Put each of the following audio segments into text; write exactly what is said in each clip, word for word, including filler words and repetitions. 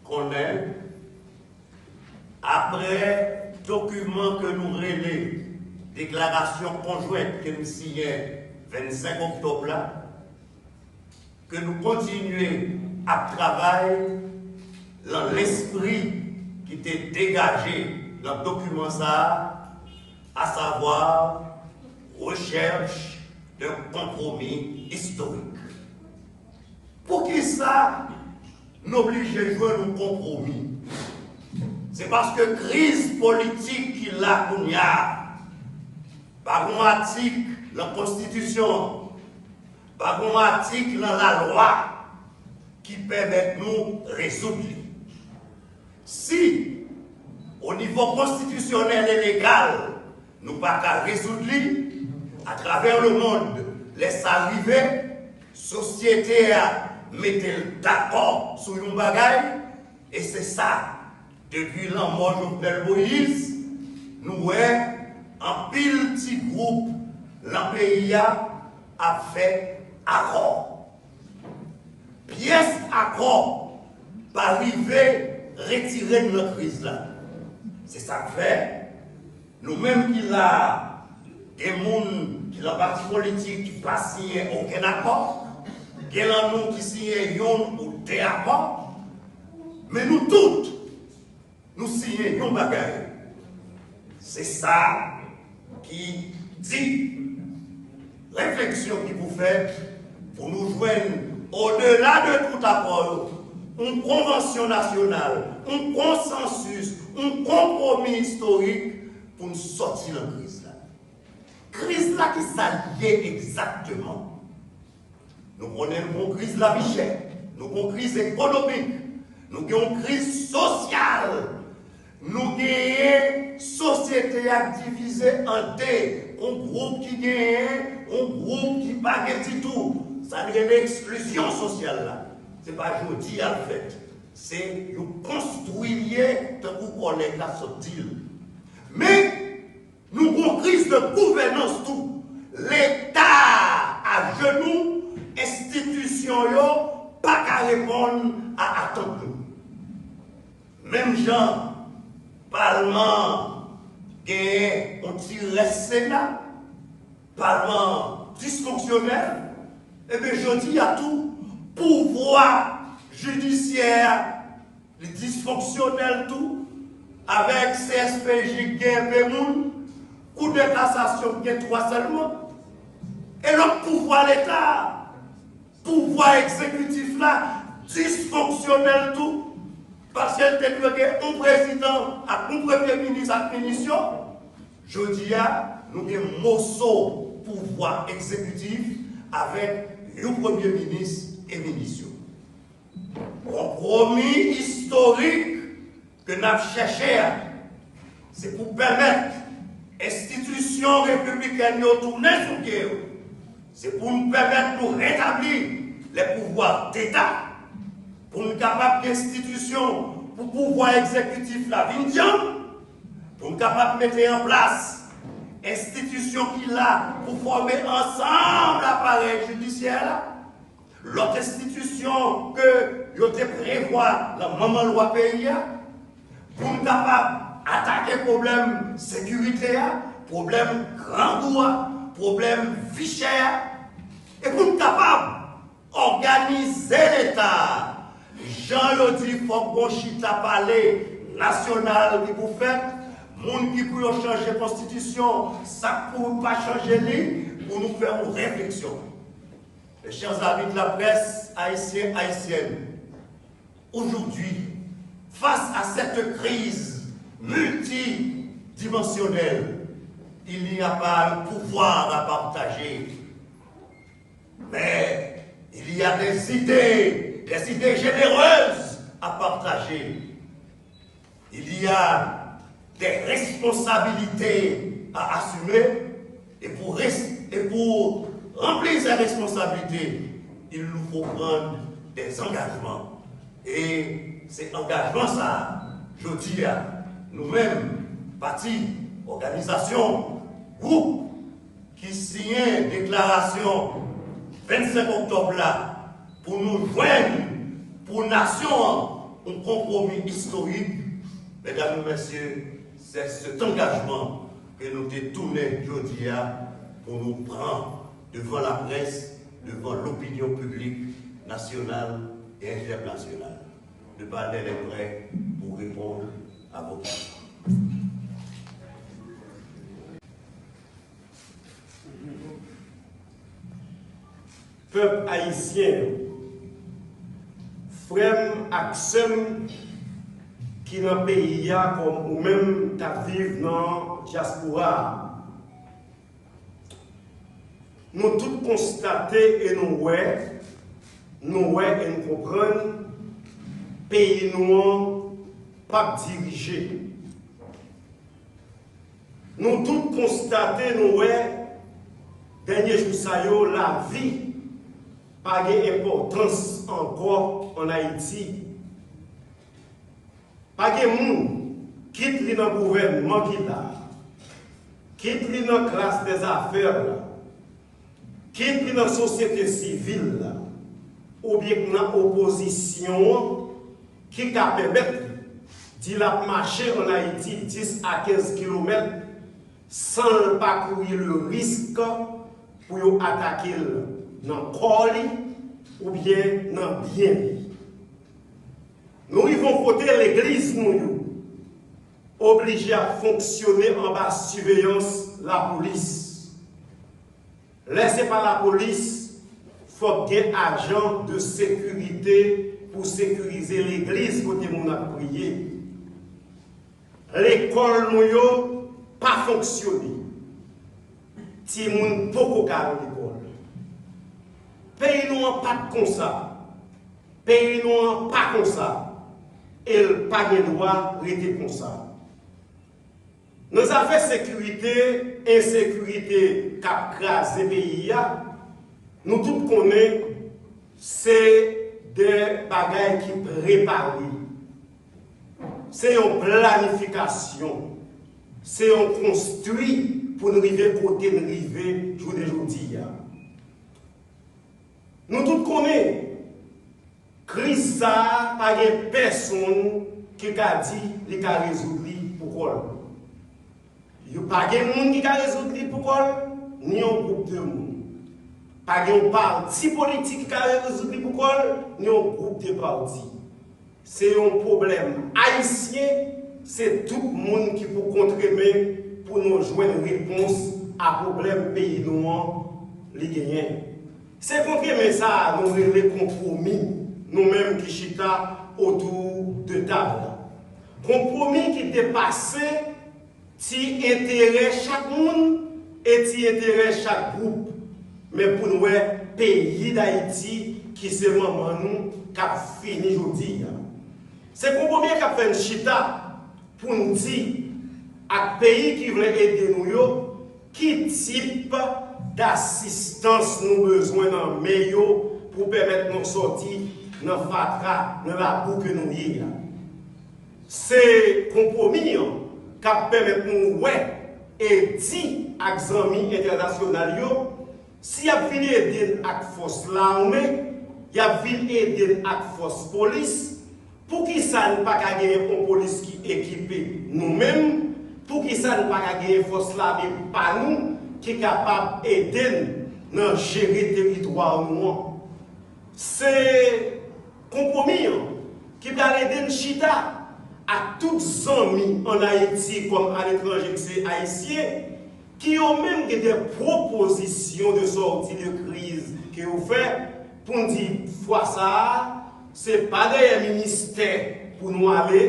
konnen, apre dokiman ke nou rele deklarasyon konjwent ke n siyen vennsenk oktòb la, ke nou kontinye ap travay lan lespri ki te degaje lan dokiman sa a, asavwa rechèch de konpwomi istorik. Poukisa n oblije jwenn yon konpwomi? Se paske kriz politik ki la kounye a, pa gen yon atik lan konstitisyon, pa gen yon atik lan lalwa ki pèmèt nou rezoud li. Si, o nivo konstitisyonèl e legal, nou pa ka rezoud li, atravè lemonn, lè sa rive, sosyete a mete l dakò sou yon bagay, e se sa, depi lanmò Jovenel Moïse, nou wè anpil ti gwoup lan peyi a ap fè akò. Pyès akò pa rive retire n nan kriz la. Se sa k fè, nou menm ki la a, gen moun ki lan pati politik ki pa siyen okenn akò, gen lan nou ki siyen yonn ou de akò, men nou tout, nou siyen yon bagay. Se sa ki di refleksyon ki pou fèt pou nou jwenn, odela de tout akò yo, yon konvansyon nasyonal, yon konsansis, yon konpwomi istorik pou n sòti lan kriz la. Kriz la, ki sa l ye egzakteman? Nou konnen nou gen yon kriz lavi chè, nou gen yon kriz ekonomik, nou gen yon kriz sosyal, nou genyen sosyete a k divize an de, yon gwoup ki genyen, yon gwoup ki pa gen ditou. Sa n rele eksklizyon sosyal la. Se pa jodi a l fèt. Se yon konstwi l ye, tankou kòlèg la sot di l. Men, nou gen yon kriz de gouvènans tou. Leta ajenou, enstitisyon yo pa ka reponn a atant nou. Menm jan palman an genyen yon ti rès Sena, palman an disfonksyonèl, ebyen, jodi a tou, pouvwa jidisyè a, li disfonksyonèl tou, avèk C S P J k gen enpe moun, Kou de kasasyon k gen twa sèlman. E lòt pouvwa Leta a, pouvwa egzekitif la, disfonksyonèl tou, paske l te dwe gen yon prezidan ak yon premye minis ak minis yo. Jodi a, nou gen moso pouvwa egzekitif avèk yon premye minis e minis yo. Konpwomi istorik ke n ap chèche a, se pou pèmèt enstitisyon repiblikèn yo tounen sou pye yo. Se pou n pèmèt nou retabli les pouvoirs d'État, pou n kapab gen enstitisyon pou pouvwa egzekitif la vin djanm, pou n kapab mete an plas enstitisyon ki la pou fòme ansanm aparèy jidisyè la, lòt enstitisyon ke yo te prevwa nan manman lwa peyi a, pou n kapab atake pwoblèm sekirite a, pwoblèm grangou a, pwoblèm vi chè a, e pou n kapab òganize Leta a. Jan yo di, fòk gon chita pale nasyonal ki pou fèt, moun ki pou yo chanje konstitisyon, sa k pou pa chanje li, pou nou fè yon refleksyon. Mes chers amis de la presse haïtienne, haïtienne, aujourd'hui, face à cette crise multidimensionnelle, il n'y a pas un pouvoir à partager, mais il y a des idées, des idées généreuses à partager. Il y a des responsabilités à assumer, et pour, res- et pour remplir ces responsabilités, il nous faut prendre des engagements. E se angajman sa a, jodi a, nou menm, pati, òganizasyon, gwoup ki siyen deklarasyon vennsenk oktòb la pou nou jwenn, pou nasyon an, Un compromis historique, mesdames et messieurs, c'est cet engagement que nous te tounen jodi a pour nous prendre devant la presse, devant l'opinion publique nationale et internationale. Le panel est prêt pour répondre à vos questions. Pèp ayisyen, frè m ak sè m ki nan peyi a kòm ou menm k ap viv nan dyaspora a, nou tout konstate e nou wè, nou wè e n konprann peyi nou an p ap dirije. Nou tout konstate, nou wè, dènye jou sa yo, lavi pa gen enpòtans ankò ann Ayiti. Pa gen moun, kit li nan gouvènman ki la, kit li nan klas dèzafè la, kit li nan sosyete sivil la, oubyen k nan opozisyon an, ki ka pèmèt li di l ap mache ann Ayiti dis a kenz kilomèt san l pa kouri le risk pou yo atake l nan kò li oubyen nan byen li. Nou rive yon kote legliz nou yo oblije ap fonksyone anba siveyans lapolis. Lè se pa lapolis, fòk gen ajan de sekirite pou sekirize legliz kote moun ap priye. Lekòl nou yo pa fonksyone. Timoun poko ka al lekòl. Peyi nou an pa t konsa. Peyi nou an pa konsa. E l pa gen dwa rete konsa. Nan zafè sekirite, ensekirite k ap kraze peyi a, nou tout konnen se de bagay ki prepare. Se yon planifikasyon. Se yon konstwi pou n rive kote n rive jounen jodi a. Nou tout konnen, kriz sa a pa gen pèsonn ki ka di li ka rezoud li pou kò l. Yo pa gen moun ki ka rezoud li pou kò l, ni yon gwoup de moun. Pa gen yon pati politik ki ka rezoud li pou kò l, ni yon gwoup de pati. Se yon pwoblèm ayisyen, se tout moun ki pou kontre men pou nou jwenn repons a pwoblèm peyi nou an li genyen. Se kontre men sa a nou rele konpwomi, nou menm ki chita otou de tab la. Konpwomi ki depase ti enterè chak moun e ti enterè chak gwoup, men pou n wè peyi Dayiti ki se manman nou k ap fini jodi a. Se konpwomi an k ap fè n chita pou n di ak peyi ki vle ede nou yo ki tip dasistans nou bezwen nan men yo pou pèmèt nou sòti nan fatra, nan labou ke nou ye a. Se konpwomi an k ap pèmèt nou wè e di ak zanmi entènasyonal yo si y ap vin ede n ak fòs lame, y ap vin ede n ak fòs polis. Poukisa n pa ka genyen yon polis ki ekipe nou menm? Poukisa n pa ka genyen fòs lame pa nou ki kapab ede n nan jere teritwa nou an? Se konpwomi an ki pral ede n chita ak tout zanmi ann Ayiti kòm aletranje ki se Ayisyen, ki yo menm gen de pwopozisyon de sòti de kriz ke yo fè pou n di fwa sa a, se pa dèyè ministè pou nou ale,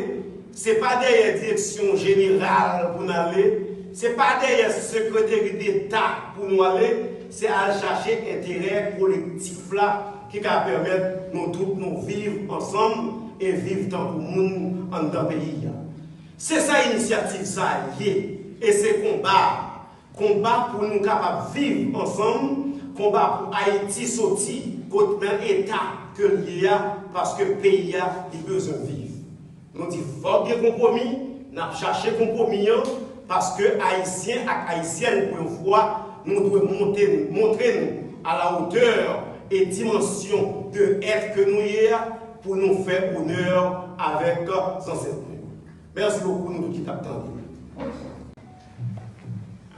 se pa dèyè direksyon jeneral pou n ale, se pa dèyè sekreteri deta pou nou ale, se al chache enterè kolektif la ki ka pèmèt nou tout nou viv ansanm e viv tankou moun anndan peyi a. Se sa inisyativ sa a ye, e se konba a. Konba pou nou kapab viv ansanm, konba pou Ayiti soti kot nan eta ke l ye a, paske peyi a li bezwen viv. Nou di fòk gen konpwomi, n ap chache konpwomi an, paske Ayisyen ak Ayisyèn pou yon fwa, nou dwe monte, montre nou a la hauteur e dimansyon de èt ke nou ye a, pou nou fè onè avèk zansèt nou yo. Mèsi bokou nou tout ki t ap tande.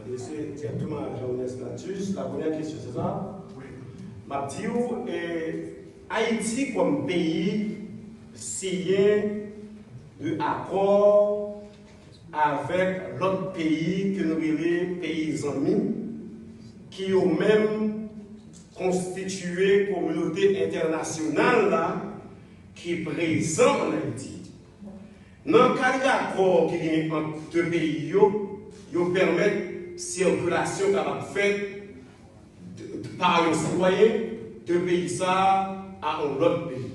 Adrese dirèkteman a Jean Ernest Latus, la premyè kesyon, se sa? M ap di w, e, Ayiti kòm peyi siyen de akò avèk lòt peyi ke nou rele peyi zanmi, ki yo menm konstitiye kominote entènasyonal la ki prezan ann Ayiti. Nan kad akò ki genyen ant de peyi yo, yo pèmèt sikilasyon kapab fèt de, de, pa yon sitwayen de peyi sa a yon lòt peyi.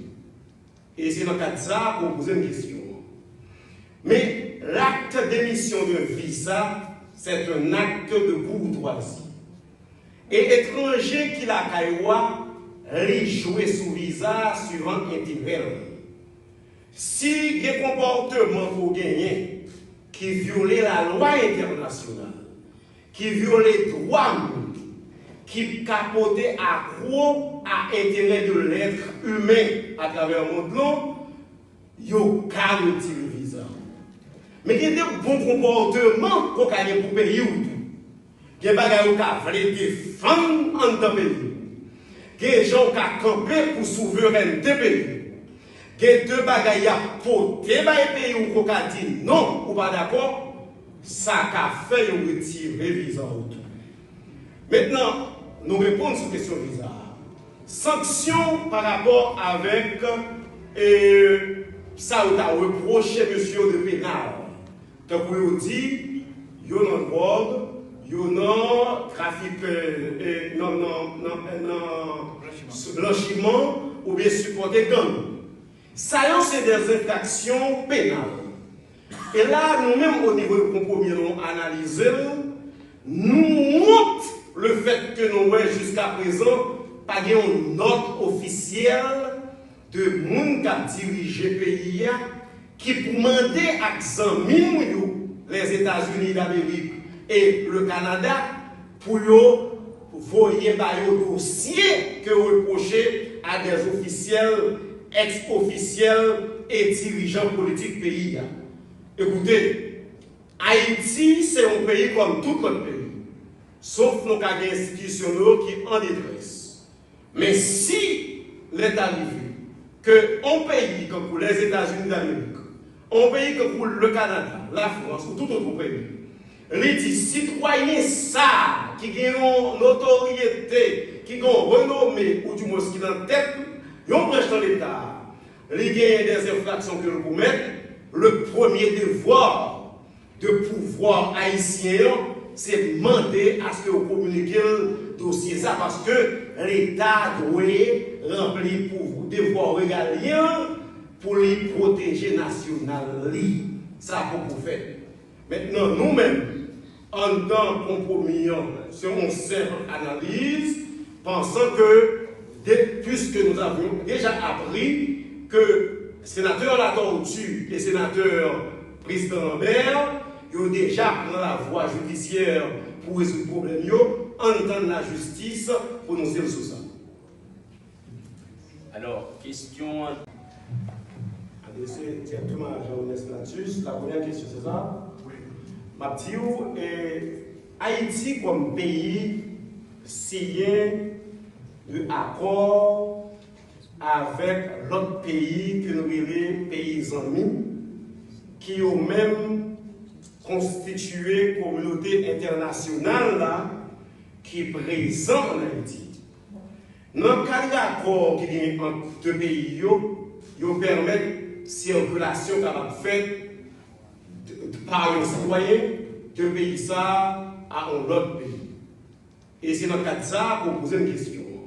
E se nan kad sa a pou w poze m kesyon an. Men, l'acte d'émission d'un visa, c'est un acte de courtoisie. E etranje ki lakay ou a, li jwe sou viza a suivan enterè l. Si gen konpòteman ke w genyen ki vyole lalwa entènasyonal, ki vyole dwa moun, ki ka pote atwò a enterè de lèt imen atravè mond lan, yo ka retire viza w. Men gen de bon konpòteman ke w ka gen pou peyi w tou. Gen bagay ou ka vle defann anndan peyi w. Gen jan ou ka kanpe pou souverènte peyi w. Gen de bagay y ap pote bay peyi w ke w ka di non, ou pa dakò, sa ka fè yo retire viza w tou. Mentnan, nou reponn sou kesyon viza a. Sanksyon pa rapò avèk, e, sa yo ta repwoche mesye yo de penal. Tankou yo di, yo nan dwòg, yo nan trafik, e, e, nan, nan, nan, nan blanchiman oubyen sipòte gang. Sa yo se de enfraksyon penal. E la, nou menm, o nivo de konpwomi an, nou analize l, nou wont lefètke nou wè jiskaprezan pa gen yon nòt ofisyèl de moun k ap dirije peyi a ki pou mande ak zanmi nou yo, Lèzetazini Damerik e le Kanada, pou yo voye ba yo dosye ke yo repwoche a dè ofisyèl, èks ofisyèl e dirijan politik peyi a. Ekoute, Ayiti se yon peyi kòm tout lòt peyi, sof nou ka gen enstitisyon nou yo ki an detrès. Men si lè ta rive ke yon peyi tankou Lèzetazini Damerik, yon peyi tankou le Kanada, Lafrans ou tout lòt peyi, li di sitwayen sa a ki gen yon notoryete, ki gen yon renome, oudimwens ki nan tèt yon branch nan Leta, li genyen de enfraksyon ke l komèt, le premye devwa de pouvwa ayisyen an, se mande aske yo kominike l dosye sa, paske Leta dwe ranpli pou devwa regalyen an pou li pwoteje nasyonal li. Sa poko fèt. Mentnan, nou menm, anndan konpwomi an, se yon senp analiz, pansan ke, de, puisque nous avions déjà appris que sénateur Latortue et sénateur Président Lambert, yo deja pran lavwa jidisyè pou rezoud pwoblèm yo, ann tann lajistis pwononse l sou sa. Alò, kesyon an. Adrese dirèkteman a Jean Ernest Latus, la premyè kesyon, se sa? Wi. M ap di w, e, Ayiti kòm peyi siyen de akò avèk lòt peyi ke nou rele peyi zanmi, ki yo menm konstitiye kominote entènasyonal la ki prezan ann Ayiti. Nan kad akò ki genyen ant de peyi yo, yo pèmèt sikilasyon kapab fèt de, de, pa yon sitwayen de peyi sa a yon lòt peyi. E se nan kad sa a ke w poze m kesyon an.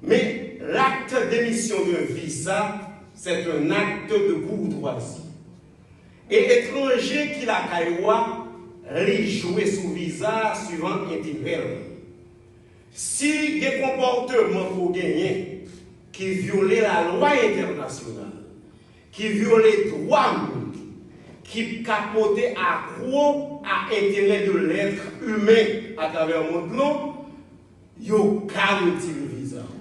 Men, l'acte d'émission d'un visa, c'est un acte de courtoisie. E etranje ki lakay ou a, li jwe sou viza a suivan enterè l. Si gen konpòteman ke w genyen ki vyole lalwa entènasyonal, ki vyole dwa moun, ki ka pote atwò a enterè de lèt imen atravè mond lan, yo ka retire viza w.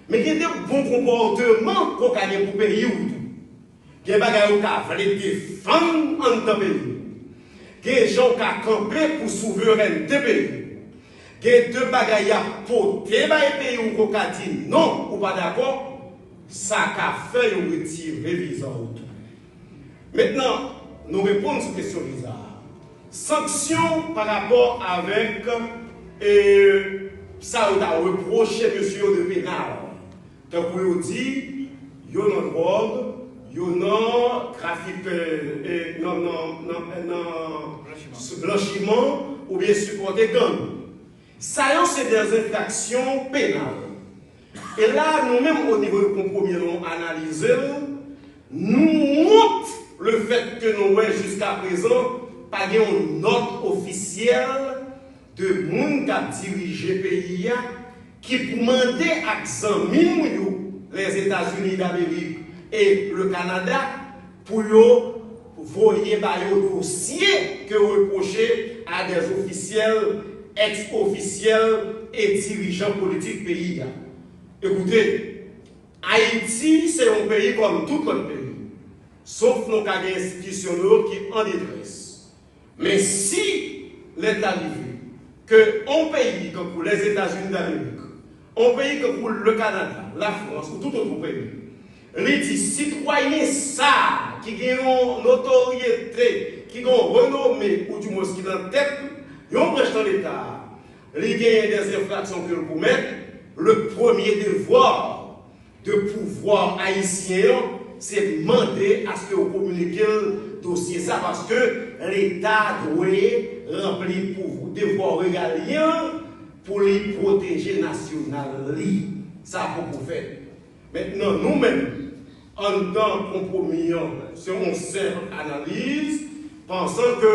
Men gen de bon konpòteman ke w ka gen pou peyi w tou. Gen bagay ou ka vle defann anndan peyi w. Gen jan ou ka kanpe pou souverènte peyi w. Gen de bagay y ap pote bay peyi w ke w ka di non, ou pa dakò, sa ka fè yo retire viza w tou. Mentnan, nou reponn sou kesyon viza a. Sanksyon pa rapò avèk, e, sa yo ta repwoche mesye yo de penal. Tankou yo di, yo nan dwòg, yo nan trafik, e, e, nan, nan, nan, nan blanchiman oubyen sipòte gang. Sa yo se de enfraksyon penal. E la, nou menm, o nivo de Konpwomi an, nou analize l, nou wont lefètke nou wè jiskaprezan pa gen yon nòt ofisyèl de moun k ap dirije peyi a ki pou mande ak zanmi nou yo, Lèzetazini Damerik e le Kanada, pou yo voye ba yo dosye ke repwoche a des ofisyèl, ex ofisyèl e dirijan politik peyi a. Ekoute, Ayiti se yon peyi kòm tout lòt peyi, sof nou ka gen enstitisyon nou yo ki an detrès. Men si lè ta rive ke yon peyi kankou Lèzetazini Damerik, yon peyi kankou le Kanada, Lafrans ou tout otre peyi, li di sitwayen sa a ki gen yon notoryete, ki gen yon renome, oudimwens ki nan tèt yon branch nan Leta a, li genyen de enfraksyon ke l komèt, le premye devwa de pouvwa ayisyen an, se mande aske yo kominike l dosye sa, paske Leta dwe ranpli pou devwa regalyen an pou li pwoteje nasyonal li. Sa poko fèt. Mentnan, nou menm, anndan Konpwomi an, se yon senp analiz, pansan ke,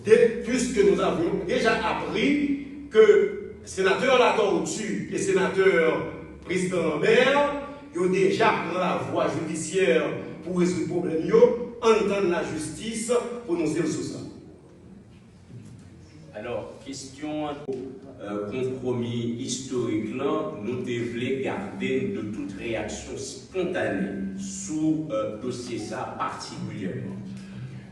de, puisque nous avions déjà appris que sénateur Latortue et sénateur Président Lambert, yo deja pran lavwa jidisyè pou rezoud pwoblèm yo, ann tann lajistis pwononse l sou sa. Alò, kesyon an, euh, konpwomi istorik lan, nou te vle gade n de tout reyaksyon spontane sou, euh, dosye sa patikilyèman.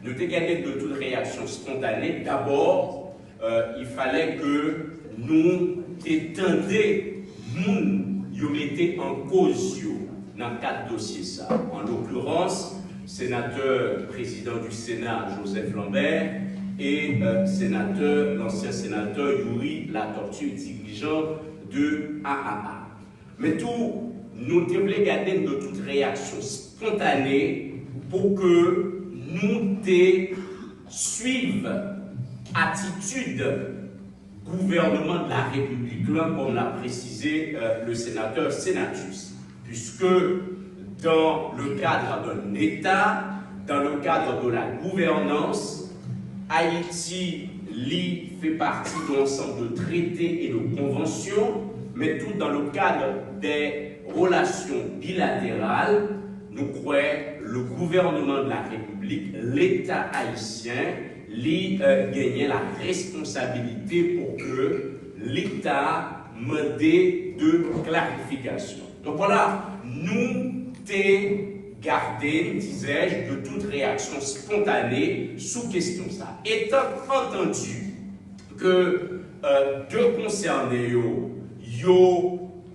Nou te gade n de tout reyaksyon spontane. Dabò, euh, il fallait que nou te tande moun yo mete an koz yo nan kad dosye sa. An lokirans, senatè prezidan du Sénat, Joseph Lambert, e, euh, senatè, lansyen senatè Youri Latortue, dirijan de A A A. Men tou, nou te vle gade n de tout reyaksyon spontane pou ke nou te swiv atitid gouvènman de la Repiblik lan, kòm l a presize, euh, le sénateur Senatus, puisque dans le cadre d'un État, dans le cadre de la gouvernance, Ayiti, li fè pati de yon ansanm de trete e de konvansyon, men tou dans le cadre des relations bilatérales, nou kwè le gouvernement de la République, Leta ayisyen, li, euh, genyen la responsabilite pou ke Leta mande de klarifikasyon. Donk, vwala, nou te gade, disais-je, de tout reyaksyon spontane sou kesyon sa. Etan antandi ke, euh, de konsène yo, yo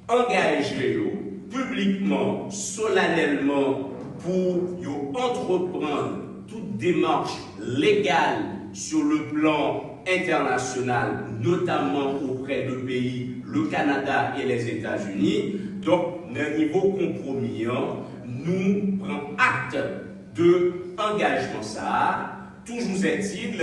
angaje yo piblikman, solanèlman, pou yo antreprann tout demach legal sur le plan international, notamment auprès de pays, le Canada et les États-Unis. Donk, nan nivo konpwomi an, nou pran akte de angajman sa a. Toujours est-il,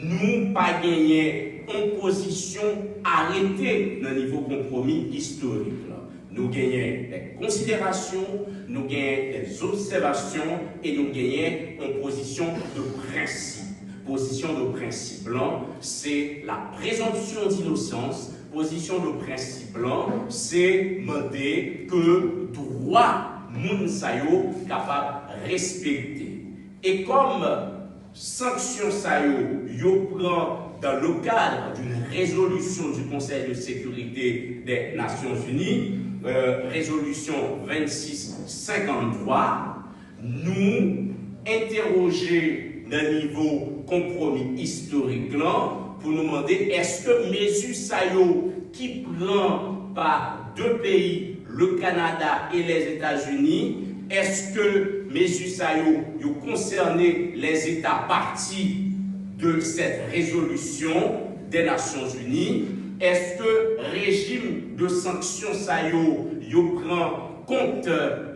nou pa genyen yon pozisyon arete nan nivo konpwomi istorik lan. Nou genyen de konsiderasyon, nou genyen de obsèvasyon e nou genyen yon pozisyon de prensip. Pozisyon de prensip lan, se la présomption d'innocence. Pozisyon de prensip lan, se mande ke dwa moun sa yo kapab respekte. E kòm sanksyon sa yo, yo pran dans le cadre d'une résolution du Conseil de sécurité des Nations Unies, euh, rezolisyon vennsis senkanntwa, nou entèwoje nan nivo konpwomi istorik lan pou nou mande èske mezi sa yo ki pran pa de peyi, le Canada et les États-Unis, èske mezi sa yo, yo konsène les États parties de cette résolution des Nations Unies? Èske rejim de sanksyon sa yo, yo pran kont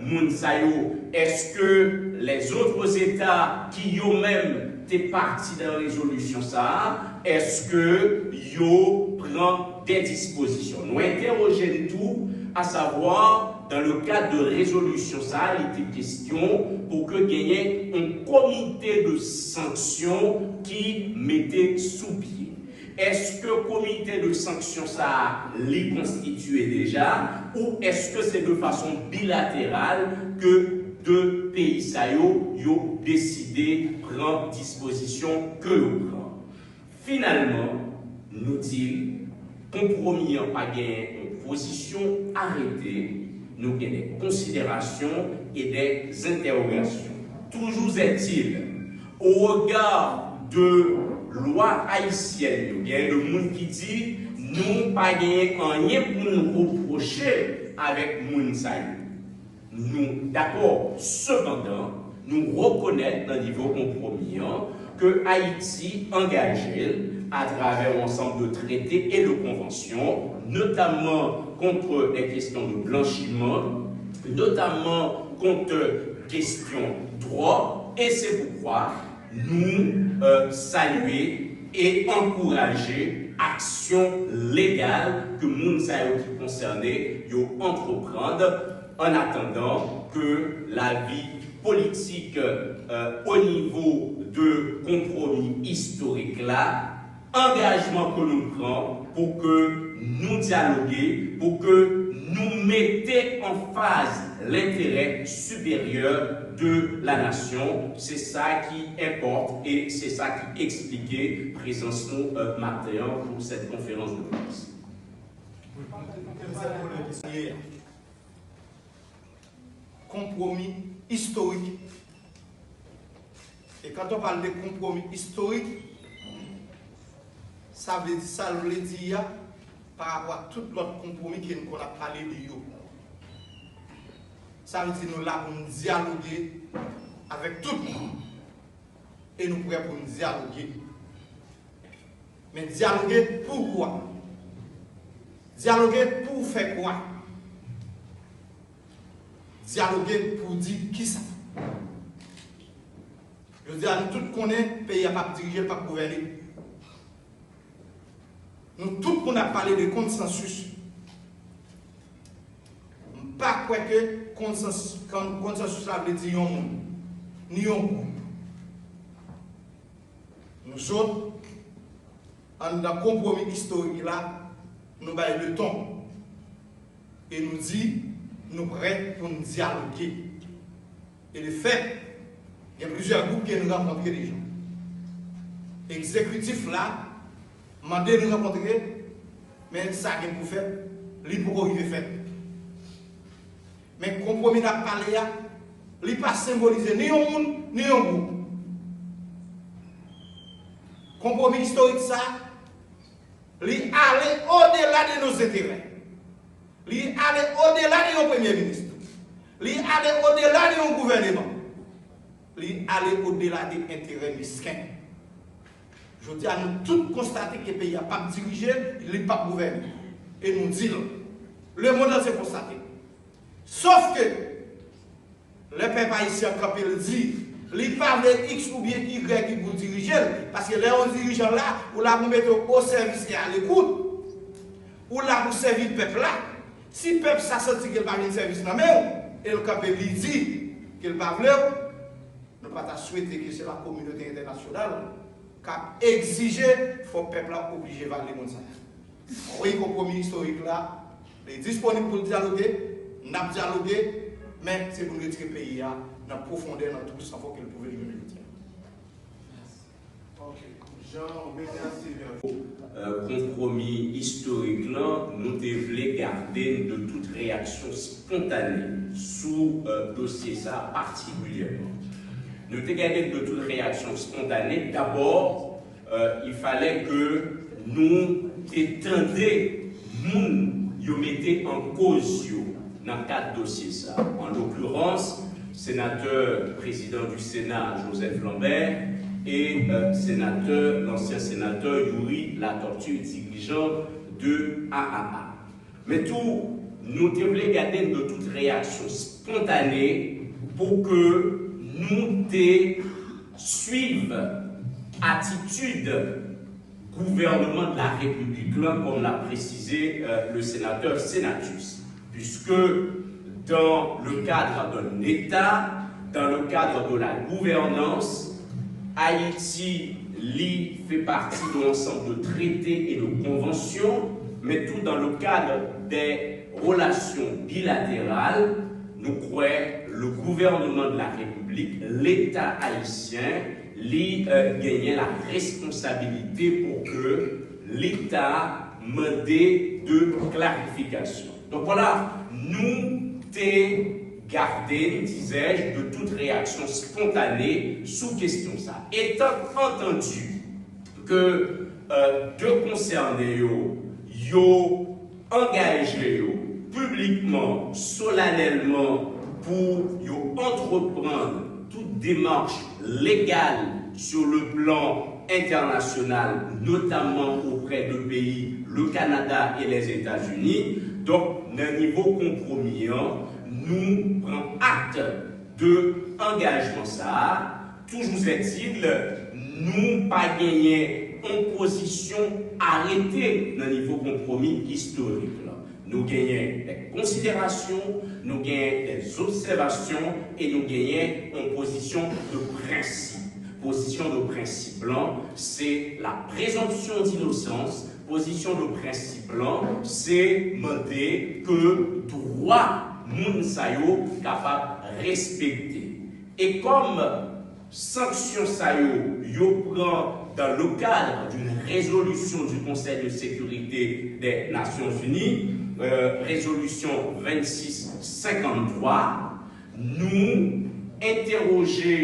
moun sa yo? Èske les autres États ki yo menm te pati nan rezolisyon sa a, èske yo pran de dispozisyon? Nou entèwoje n tou, asavwa, dans le cadre de rezolisyon sa a, li te kesyon pou ke genyen yon komite de sanksyon ki mete sou pye. Èske komite de sanksyon sa a, li konstitye deja, ou èske se de fason bilateral ke de peyi sa yo, yo deside pran dispozisyon ke yo pran? Finalman, nou di l, konpwomi an pa genyen yon pozisyon arete, nou gen de konsiderasyon e de entèwogasyon. Toujours est-il, au regard de lwa ayisyèn yo, gen de moun ki di nou pa genyen anyen pou nou repwoche avèk moun sa yo. Nou dakò, sepandan, nou rekonèt nan nivo konpwomi an ke Ayiti angaje l atravè yon ansanm de trete e de konvansyon, notamman contre les questions de blanchiment, notamman kont kesyon dwòg, e se poukwa nou, euh, salye e ankouraje aksyon legal ke moun sa yo ki konsène yo antreprann, an atandan ke lavi politik, euh, o nivo de konpwomi istorik la, angajman ke nou pran pou ke nou dyaloge, pou ke nou mete an faz lenterè siperyè de la nasyon. Se sa ki enpòte e se sa ki eksplike prezans nou, euh, maten an pou cette conférence de presse. Konpwomi istorik. E quand on parle de konpwomi istorik, sa vle di, sa l vle di a, pa rapò a tout lòt konpwomi ke n konn ap pale de yo. Sa vle di nou la pou n dyaloge avèk tout moun. E nou prè pou n dyaloge. Men dyaloge pou kwa? Dyaloge pou fè kwa? Dyaloge pou di kisa? Jodi a, nou tout konnen peyi a p ap dirije, l p ap gouvène. Nou tout moun ap pale de konsansis. M pa kwè ke konsansis, konsansis la vle di yon moun, ni yon gwoup. Nou sot anndan konpwomi istorik la, nou bay leton. E nou di nou prè pou n dyaloge. E de fèt, gen plizyè gwoup ke n rankontre deja. Egzekitif la mande n rankontre, men sa gen pou fèt, li poko rive fèt. Men konpwomi n ap pale a, li pa senbolize ni yon moun, ni yon gwoup. Konpwomi istorik sa, li ale odela de nos enterè. Li ale odela de yon premye minis. Li ale odela de yon gouvèneman. Li ale odela de enterè mesken. Jodi a, nou tout konstate ke peyi a p ap dirije, li p ap gouvène. E nou di l. Lemonn antye konstate. Sof ke lè pèp ayisyen an kanpe, l di li pa vle X oubyen Y ki pou dirije l, paske lè yon dirijan la, ou la pou mete w o sèvis e a lekout, ou la pou sèvi pèp la. Si pèp sa santi ke l pa jwenn sèvis nan men w, e l kanpe, li di ke l pa vle w, nou pa ta swete ke se la kominote entènasyonal k ap egzije fòk pèp la oblije vale moun sa a. Wi, konpwomi istorik la, li disponib pou l dyaloge, n ap dyaloge, men se pou n retire peyi a nan pwofondè, nan twou san fon ke l twouve li menm jodi a. Konpwomi istorik lan, nou te vle gade n de tout reyaksyon spontane sou dosye sa a patikilyèman. Nou te gade n de tout reyaksyon spontane. Dabò, il fallait que nou te tande moun yo mete an koz yo nan kad dosye sa. An l'occurrence, senatè prezidan du Sénat Joseph Lambert e senatè, lansyen senatè Youri Latortue, dirijan de A A A. Men tou, nou te vle gade n de tout reyaksyon spontane pou ke nou te swiv atitid gouvènman de la République lan, comme l'a précisé le sénateur Senatus, puisque dans le cadre d'un État, dans le cadre de la gouvernance, Ayiti li fè pati de yon ansanm de trete e de konvansyon, men tou dans le cadre des relations bilatérales, nou kwè le gouvernement de la République, Leta ayisyen, li genyen la responsabilité pou ke Leta mande de klarifikasyon. Donk vwala, nou te gade n, disais-je, de tout reyaksyon spontane sou kesyon sa. Etan antandi ke de konsène yo, yo angaje yo piblikman, solanèlman, pou yo antreprann tout demach legal sur le plan international, notamment auprès de pays, le Canada et les États-Unis. Donk, nan nivo konpwomi an, nou pran akte de angajman sa a. Toujours est-il, nou pa genyen yon pozisyon arete nan nivo konpwomi istorik lan. Nou genyen de konsiderasyon, nou genyen de obsèvasyon e nou genyen yon pozisyon de prensip. Pozisyon de prensip lan, se la présomption d'innocence. Pozisyon de prensip lan, se mande ke dwa moun sa yo kapab respekte. E kòm sanksyon sa yo, yo pran dans le cadre d'une résolution du Conseil de sécurité des Nations Unies, euh, résolution vingt-six cinquante-trois, nou entewoje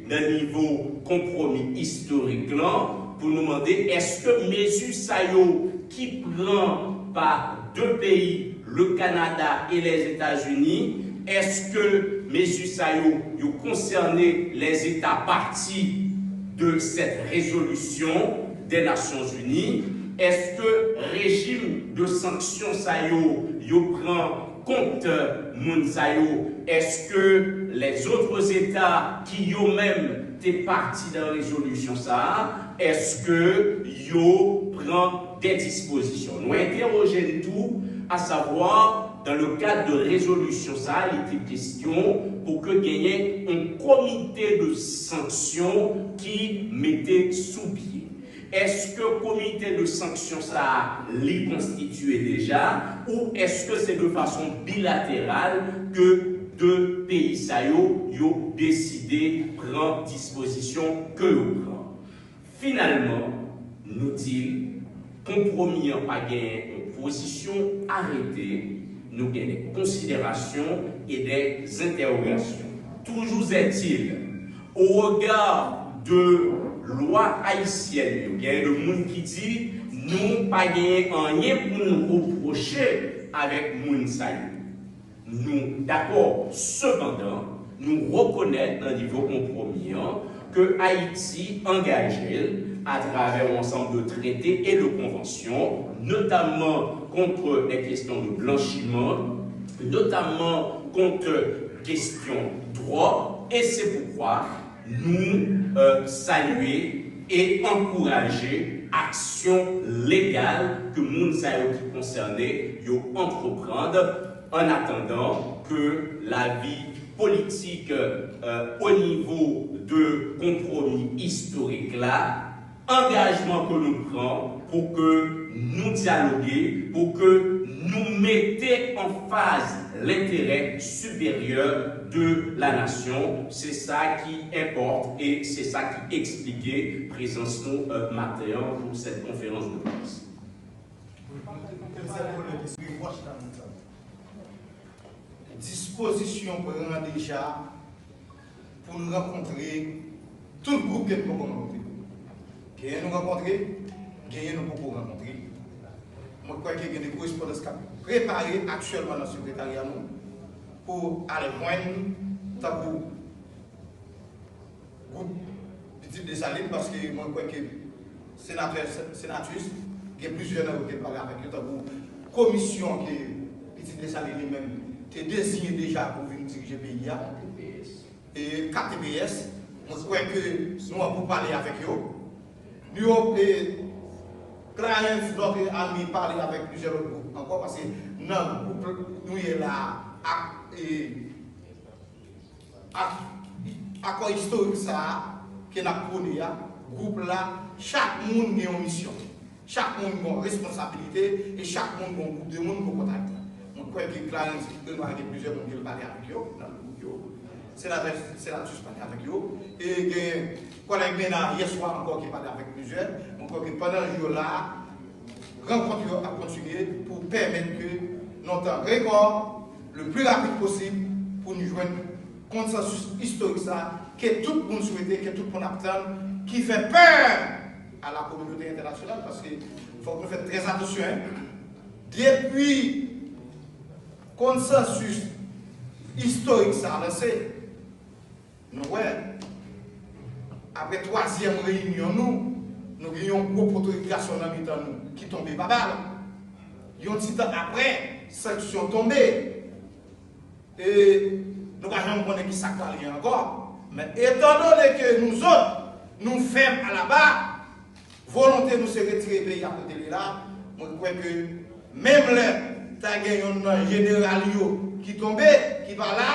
nan nivo konpwomi istorik lan pou nou mande èske mezi sa yo ki pran pa de peyi, le Canada et les États-Unis, èske mezi sa yo, yo konsène les États parties de cette résolution des Nations Unies? Èske rejim de sanksyon sa yo, yo pran kont moun sa yo? Èske les autres États ki yo menm te pati nan rezolisyon sa a, èske yo pran de dispozisyon? Nou entewoje n tou, à savoir, dans le cadre de résolution sa a, li te kesyon pou ke genyen yon komite de sanksyon ki mete sou pye. Èske komite de sanksyon sa a, li konstitye deja, ou èske se de fason bilateral ke de peyi sa yo, yo deside pran dispozisyon ke yo pran? Finalman, nou di l, konpwomi an pa genyen yon pozisyon arete, nou gen de konsiderasyon e de entèwogasyon. Toujours est-il, au regard de lwa ayisyèn yo, gen de moun ki di nou pa genyen anyen pou nou repwoche avèk moun sa yo. Nou dakò, sepandan, nou rekonèt nan nivo konpwomi an ke Ayiti angaje l atravè yon ansanm de trete e de konvansyon, notamman contre les questions de blanchiment, notamman kont kesyon dwòg, e se poukwa nou salye e ankouraje aksyon legal ke moun sa yo ki konsène yo antreprann, an atandan ke lavi politik o nivo de konpwomi istorik la, angajman ke nou pran pou ke nou dyaloge, pou ke nou mete an faz lenterè siperyè de la nation. Se sa ki enpòte e se sa ki eksplike prezans nou, euh, maten an pou cette conférence de presse. Dispozisyon pran deja pou n rankontre tout gwoup ke n poko rankontre. Genyen nou rankontre, genyen nou poko rankontre. Mwen kwè ke gen de korespondans k ap prepare aktyèlman nan sekretarya nou pou al jwenn tankou gwoup Pitit Desalin, paske mwen kwè ke senatè, senatrice, gen plizyè nan yo ke pale avèk yo, tankou komisyon ke Pitit Desalin li menm te deziye deja pou vin dirije peyi a, e K T P S, mwen kwè ke nou an pou pale avèk yo. Yo, e, Clarence, notre ami, pale avèk plizyè lòt gwoup ankò, paske nan gwoup nou ye la a, ak, e, ak akò istorik sa a ke n ap pwone a, gwoup la, chak moun gen yon misyon. Chak moun gen yon responsabilite e chak moun gen yon gwoup de moun pou kontakte. Mwen kwè ke Clarence Renois gen plizyè moun ke l pale avèk yo nan gwoup yo. Senatè, senatris pale avèk yo. E gen kòlèg Mena yèswa ankò ki pale avèk plizyè. Mwen kwè ke pandan jou yo la a, rankont yo ap kontinye pou pèmèt ke nou tann rekò le pli rapid posib pou n jwenn konsansis istorik sa ke tout moun swete, ke tout moun ap tann, ki fè pè a la kominote entènasyonal, paske fòk nou fè trè atansyon, en. Depi konsansis istorik sa lanse, nou wè, apre twazyèm reyinyon nou, nou gen yon gwo poto gason nan mitan nou ki tonbe pa bal. Yon ti tan apre, sanksyon tonbe. E nou pa janm konnen ki sa k pral gen ankò. Men etandone ke nou zòt, nou fèm alaba, volonte nou se retire peyi a kote l ye la, mwen kwè ke menm lè ta gen yonn nan jeneral yo ki tonbe, ki pa la,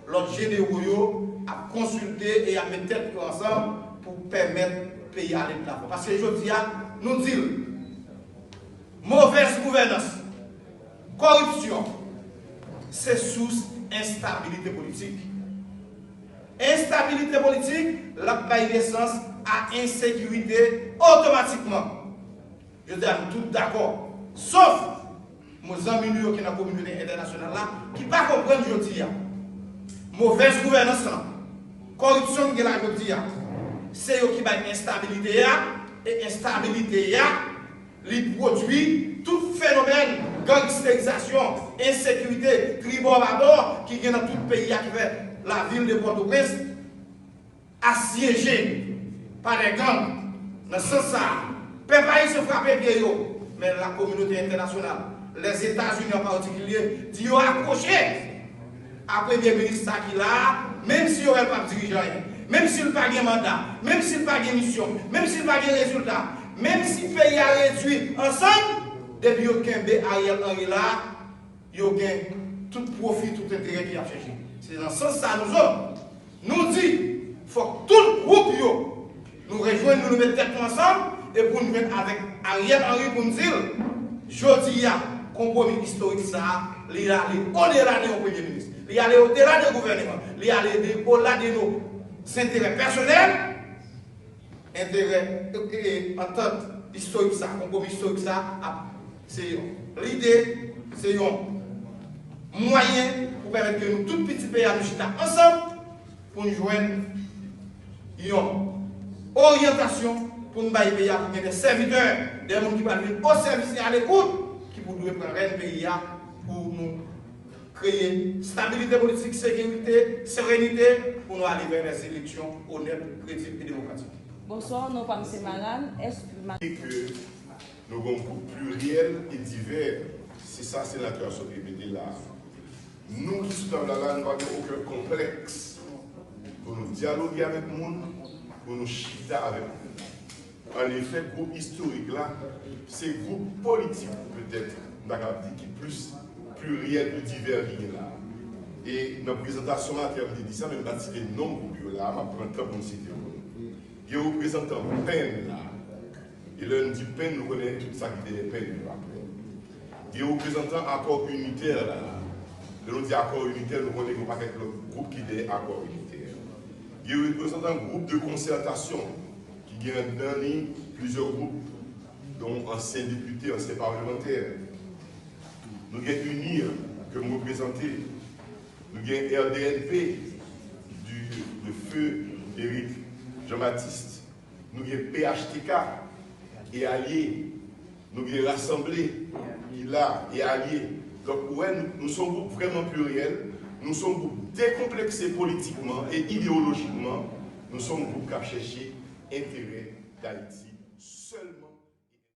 lòt jenero yo ap konsilte e ap met tèt yo ansanm pou pèmèt peyi a ale de lavan. Paske jodi a, nou di l, movèz gouvènans, koripsyon, se sous enstabilite politik. Enstabilite politik, l ap bay nesans a ensekirite otomatikman. Jodi a, nou tout dakò, sof mo zanmi nou yo ki nan kominote entènasyonal la, ki pa konprann jodi a. Movèz gouvènans lan, koripsyon ki gen la jodi a, se yo ki bay enstabilite a, e enstabilite a, li pwodui tout fenomèn gangsterizasyon, ensekirite, tribò babò ki gen nan tout peyi a, ki fè lavil de Pòtoprens asyeje pa dè gang. Nan sans sa a, pèp ayisyen frape pye yo, men la kominote entènasyonal, Lèzetazini an patikilye, di yo akwoche a premye minis sa ki la a, menm si yo wè l p ap dirije anyen, menm si l pa gen manda, menm si l pa gen misyon, menm si l pa gen rezilta, menm si peyi a redui an sann, depi yo kenbe Ariel Henry la, yo gen tout pwofi, tout enterè ki ap chèche. Se nan sans sa nou zòt. Nou di, fòk tout gwoup yo, nou rejwenn nou, nou met tèt nou ansanm, e pou n jwenn avèk Ariel Henry pou n di l, jodi a, konpwomi istorik sa a, li ale odela de yon premye minis. Li ale odela de gouvèneman. Li ale de, odela de nos enterè pèsonèl, enterè, e, e, antant istorik sa, konpwomi istorik sa, ap, se yon lide, se yon mwayen pou pèmèt ke nou tout pitit peyi a nou chita ansanm pou n jwenn yon oryantasyon pou n bay peyi a, pou gen de sèvitè, de moun ki pral vin o sèvis e a lekout, ki pou dwe pran rèn peyi a pou nou kreye stabilite politik, sekirite, serenite pou nou ale vè de eleksyon onèt, kredib e demokratik. Bonswa, non pa m se Maran, èske ma- E ke nou gen yon gwoup pliryèl e divè, se sa senatè a sot repete la a. Nou ki sou tab la la, nou pa gen okenn konplèks pou nou dyaloge avèk moun, pou nou chita avèk moun. Anefè, gwoup istorik la, se gwoup politik, petèt, m ta kapab di, ki plis pliryèl, pli divè ki gen la. E nan prezantasyon maten an, m te di sa, men m pa t site non gwoup yo la, m ap pran tan pou m site yo. Gen reprezantan pen la. E lè n di pen, nou konnen tout sa ki dèyè pen yo apre. Gen reprezantan akò initè la. Lè nou di Akò Initè, nou konnen gen yon pakèt lòt gwoup ki dèyè Akò Initè. Gen reprezantan gwoup de konsètasyon ki gen anndan li plizyè gwoup, dont ansyen depite, ansyen palmantè. Nou gen UNIR ke m reprezante. Nou gen R D N P, du, de feu Eric Jean-Baptiste. Nou gen P H T K e alye. Nou gen Rasanble ki la e alye. Donk, ou wè, nou, nou se yon gwoup vrèman pliryèl. Nou se yon gwoup dekonplekse politikman e ideyolojikman. Nou se yon gwoup k ap chèche enterè Dayiti sèlman.